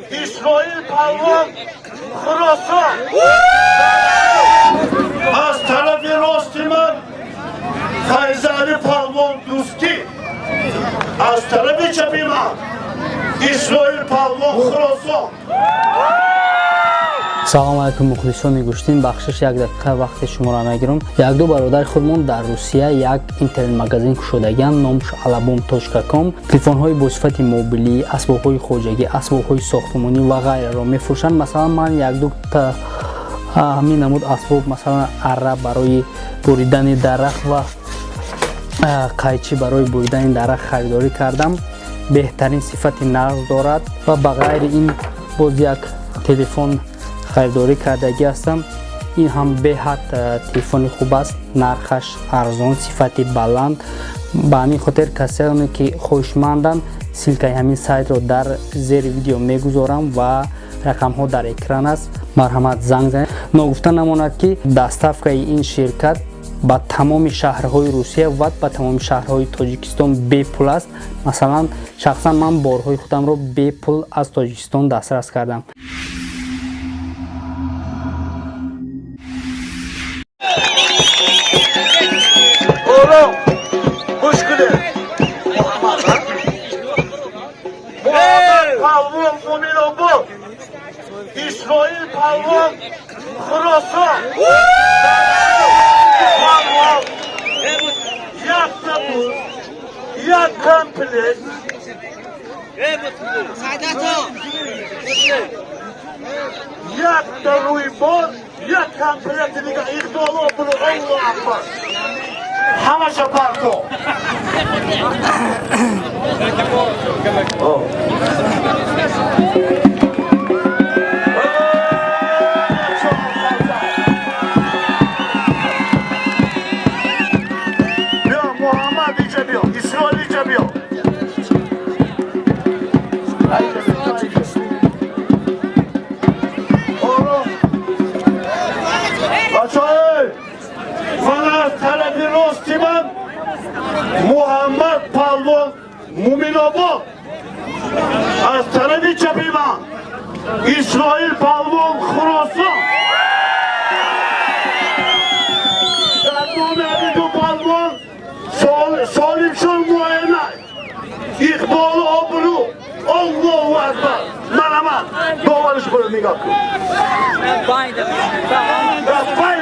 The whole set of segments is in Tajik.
Исроил Палвон Хуросон. Аз тарафи рости ман Файзали Палвон Дӯстӣ, аз тарафи чапи ман Исроил Палвон Хуросон. Салом алайкум, мухлисони гӯштин. Бахшиш, як дақиқа вақти шуморо мегирам. Якду бародари худмон дар Русия як интернет-магазин кушодагианд, номш алабом ком. Телефонҳои бо сифати мобилӣ, асбобҳои хоҷагӣ, асбобҳои сохтмонӣ ва ғайраро мефурӯшанд. Масалан, ман якду ҳамин намуд асбоб, масалан, арра барои буридани дарахт ва қайчӣ барои буридани дарахт харидорӣ кардам. Беҳтарин сифати нағз дорад ва ба ғайри ин боз як телефон харидорӣ кардагӣ ҳастам. Ин ҳам беҳад телефони хуб аст, нархаш арзон, сифати баланд. Ба ҳамин хотир касоне ки хоҳишманданд, ссылкаи ҳамин сайтро дар зери видео мегузорам ва рақамҳо дар экран аст, марҳамат, занг занед. Ногуфта намонад, ки доставкаи ин ширкат ба тамоми шаҳрҳои Русия ва ба тамоми шаҳрҳои Тоҷикистон бепул аст. Масалан, шахсан ман борҳои худамро бепул аз Тоҷикистон дастрас кардам. Ором, гӯш кунед. Муҳаммад, Муҳаммад Палвон Муминобод, Исроил Палвон Хуросон. Палвон якта буд, як комплект, якта рӯйбор, як комплекти дига. Иқболо буду. Аллоҳу акбар, ҳамаша парто. Биё, Муҳаммад, иҷа биё. Исроил, иҷа биё. Ором, бачаҳо. Ман аз тарафи рости ман Муҳаммад Палвон Муминобод, аз тарафи чапи ман Исроил Палвон Хуросон. Дар номи ҳамин ду палвон солимшон муоина, иқболу обрӯ. Аллоҳу акбар, манаман довариш кунед. Нигоҳ кун. Рафай.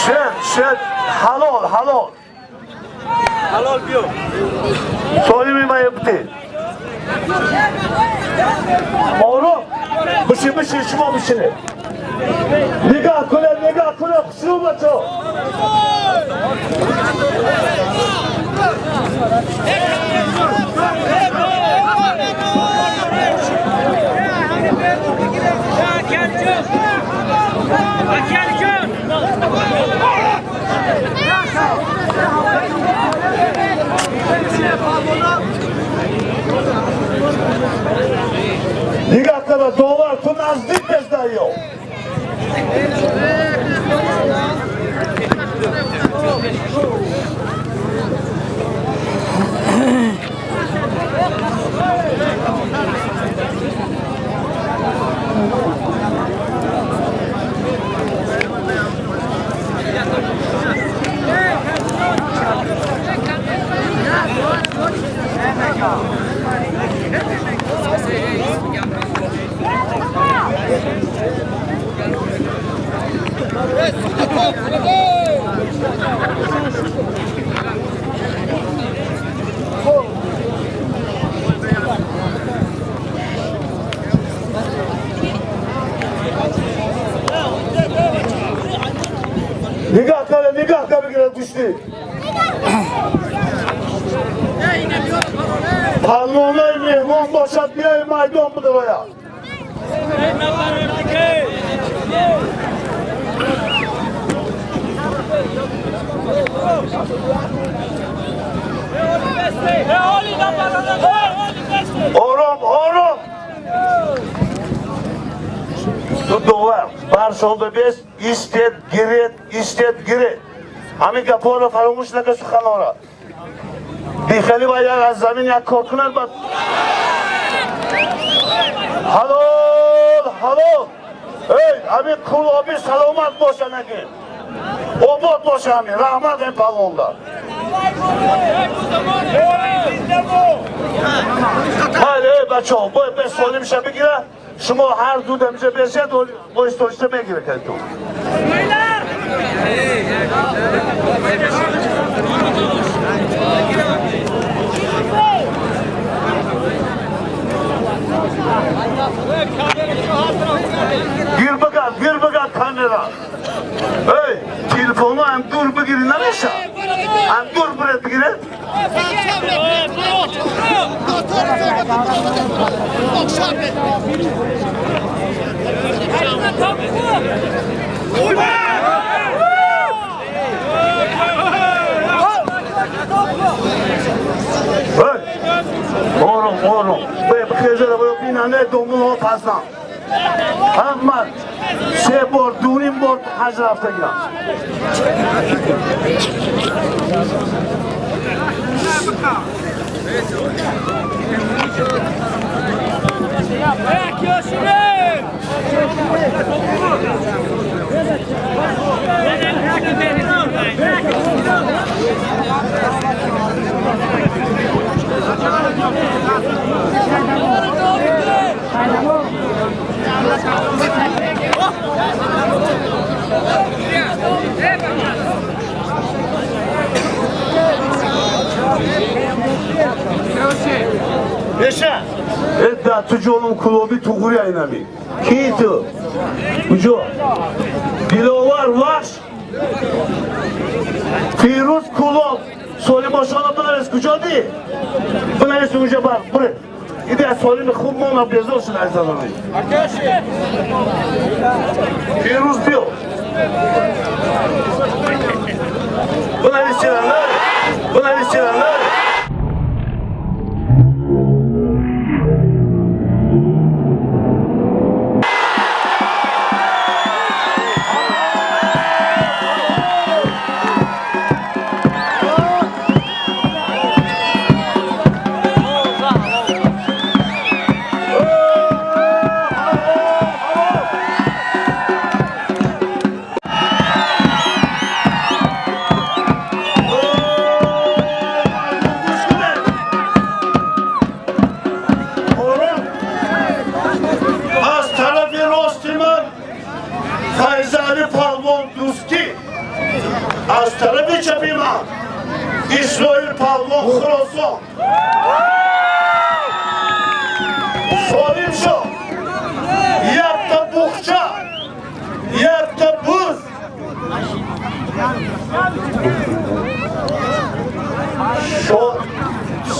Шед, шед, ҳалол, ҳалол. Ҳалол биё. Солими маебте. Ором. Бишин, бишин, шумо бишинед. Нигоҳ кунед, нигоҳ кунед, хушрӯ бачо. Нигоҳ кунед, довар, ту наздик бездаё. Нигоҳ кунед, нигоҳ кунед, бигиред гӯштӣ. Палвонои меҳмон бошад, биёи майдон бидирояд. Ором, ором. Диловар баршон бес истед гиред, истед гиред. Ҳамин гапҳоро фаромӯш накун, суханора. Бихели ба як аз замин як кор кунад ба ҳалол ҳалол. Эй, ҳамин кулоби саломат боша, нагин. Обод боша ҳамин. Раҳмат ин палвонда. Майли, эй бачаҳо, бой бе солимша бигира. Шумо ҳар ду дамҷа бесед, оҳиста мегира кайту. Гир бигад, гир бигад камера. Эй, телефону ҳам дур бигири намеша. Ҳам дур биред бигиред. Эй, ором, ором. Бе бихезера бо бинане домуло пасан. Ҳама се бор, дуним бор ҳаҷ рафтагиам. Еша, эда ту ҷонум кулоби туғури айнами. Ки ту? Куҷо? Диловар Вахш. Фирӯз Кулоб. Солимошонро бинавис, куҷо ди? Бинавис унҷа бар, бире. Иди аз солими хуб мона безор шуд аз занами. Фирӯз биё. Бинавис чира, бинавис чира. Аз тарафи рости ман Файзали палвон Дӯстӣ, аз тарафи чапи ман Исроил палвон Хуросон. Солим шо, якта буғча, якта буз.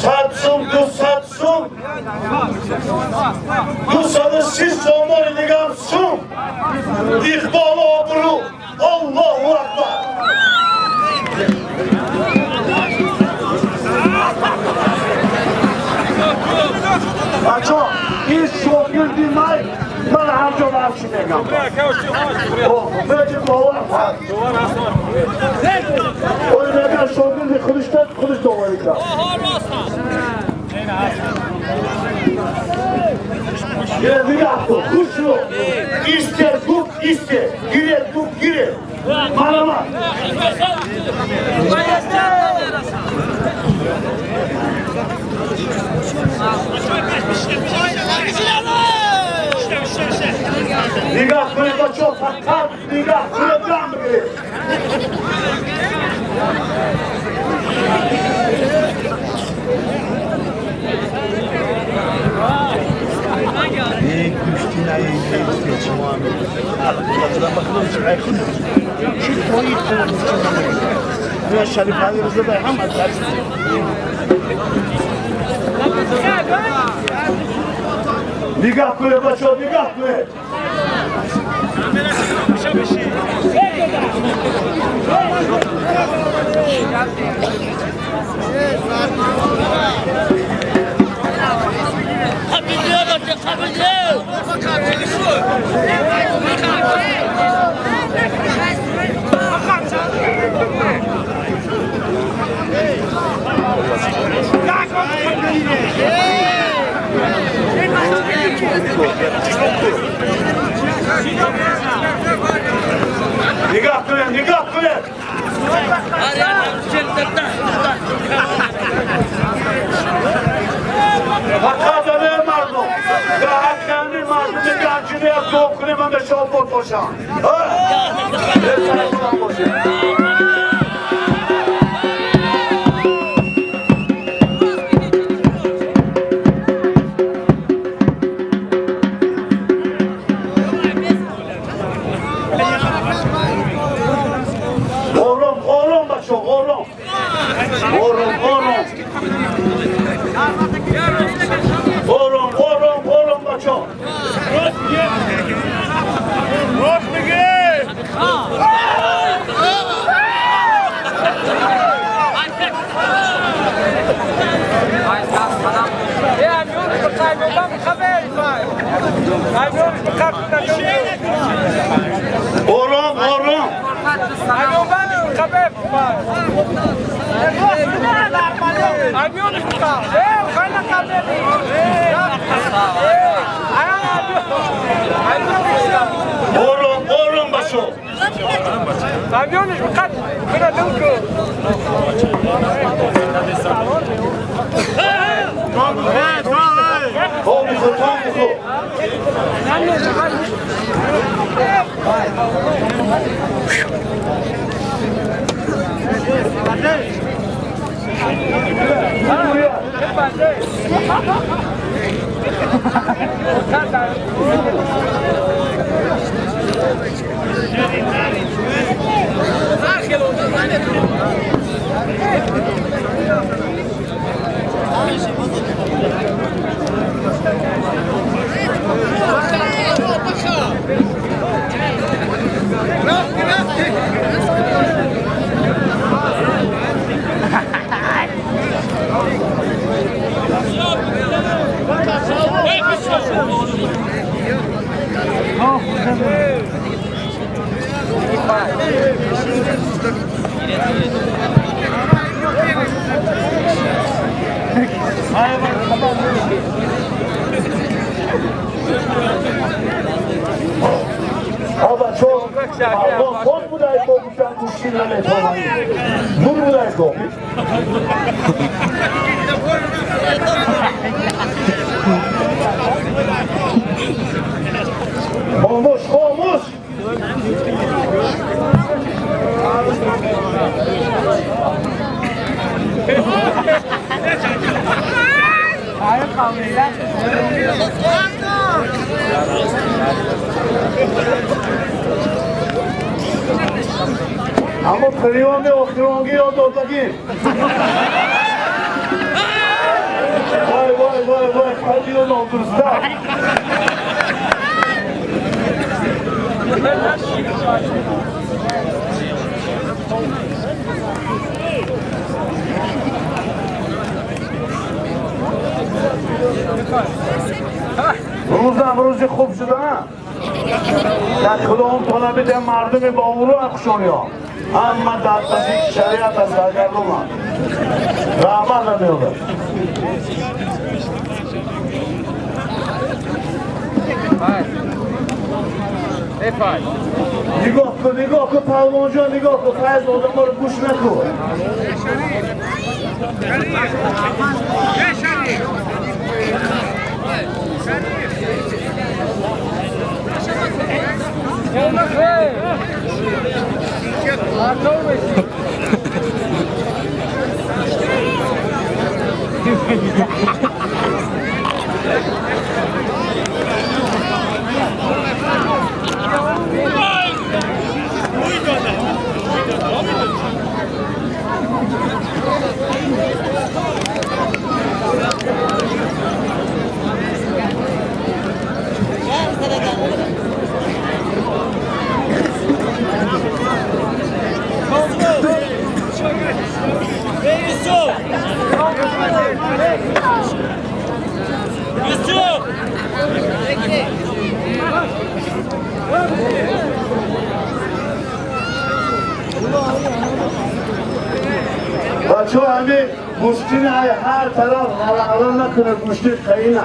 100 сум, 200 сум, 230 сомони дигар сум. Иқболу обрӯ. Аллоҳу акбар. Бачо, ин шогирди май, ман ҳар ҷо варчи мегам. Бовар ой мегам, шогирди худиш худиш доварӣ кард. Нигоҳ кун, хушро. Истер гуфт, истер. Гирет гуфт, гирет. Марама. Нигоҳ кунед, бачо, фақат нигоҳ кунед, дам бигиред. Нигоҳ кунед, бачо, нигоҳ кунед. Фақат аме мардум. Гаҳакани мардуми ганҷини дуо кунем, ҳамеша обод бошанд. Саломат бошед. Ором, ором, бачо, ором. Ором, ором. Ором, ором, ором, бачо. Рост мегӣ! Ором, ором. Ором, ором, бачо. То бихӯр, то бихӯр. Бачо, мардон ход будай ко гуфтан гӯштин наметавонӣ. Зур будай ко. Хомӯш, хомӯш. Аммо приёми охиронгиро додагим. Вой, вой, вой, вой, қадиё нодуруста. Рӯзам рӯзи хуб шуда. Дар худоам талабида мардуми бовуру ақшониё. Ҳама дар паси шариат аз саргардонанд. Раҳмат намеёбад. Нигоҳ кун, нигоҳ кун, палвонҷон, нигоҳ кун, файз одаморо гӯш накун. بچه همی گوشتی نه هر طرف حلقه نکنه گوشتی قیی نه.